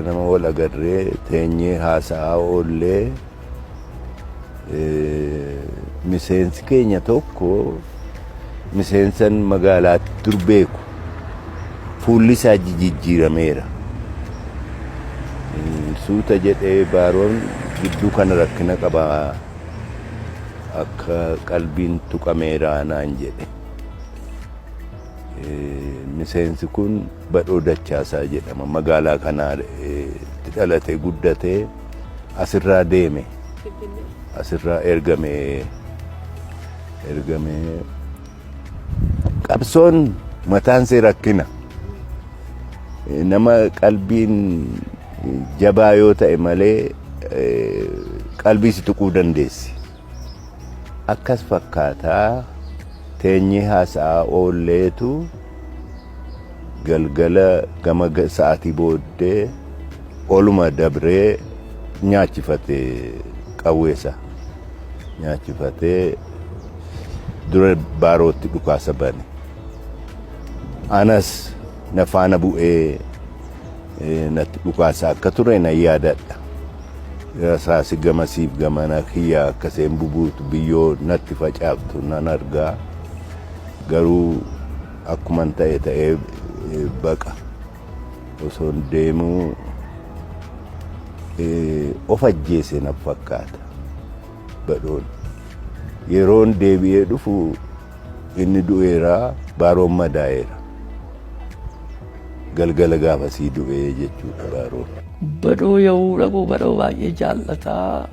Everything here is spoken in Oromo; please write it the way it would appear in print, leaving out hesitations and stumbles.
Nama wal agarree teenyee haasa'aa oollee, miseensi keenya tokko, miseensan magaalaatti dur beeku, fuulli isaa jijjiirameera. Suuta jedhee Baaroon gidduu kana rakkina qabaa, akka qalbiin tuqameera naan jedhe. Miseensi kun Badhoo Dachaasaa jedhama. Magaalaa kanaatti dhalatee guddatee asirraa deeme. Asirraa ergame. Qabsoon mataan see rakkina. Nama qalbiin jabaa yoo ta'e malee qalbii si tuquu dandeessi. Akkas fakkaataa teenyee haasa'aa oolleetu galgala gama sa'aatii booddee oluma dabree nyaachifate, qawweessa nyaachifatee dura Baarootti dhukaasa bane. Anas na faana bu'ee natti dhukaasa akka ture nan yaadadha. Rasaasi gamasiif gamana kiyya akka isheen bubuutu, biyyoo natti facaaftu nan argaa. Garuu akkuman ta'e ta'ee baqa. Osoo deemuu of ajjeese na fakkaata Badhoon. Yeroon deebi'ee dhufu inni du'eera, Baaroon madaa'eera. Galgala gaafasii du'ee jechuudha Baaroon. Badhoo yoo dhaqu Badhoo baay'ee jaallataa.